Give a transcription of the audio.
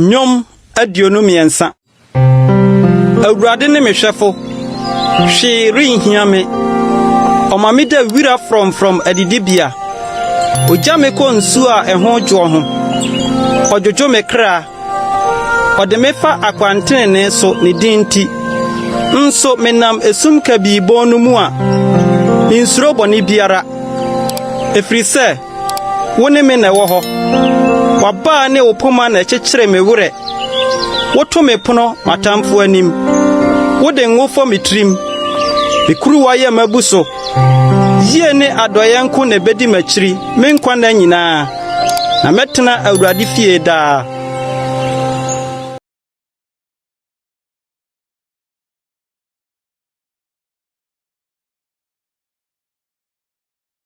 Nnwom 23. Awurade ne me hwɛfo, hwee renhia me. Ɔma me da wira frɔmfrɔm adidibea. Ogya me kɔ nsu a ɛho dwoɔ ho. Ɔdwodwo me kra. Ɔde me fa akwantenenee so ne din nti. Nso menam esum kabii bon no mu a, minsuro bɔne biara, ɛfiri sɛ wo ne me na ɛwɔ hɔ. W'abaa ne wo poma na ɛkyekyere me werɛ. Woto me pono m'atamfo anim. Wode ngo fɔ me tirim. Me kuruwa yɛ mabu so. Yie ne adɔeɛ nko na ebedi m'akyiri me nkwa nna nyinaa, na mɛtena Awurade fie daa.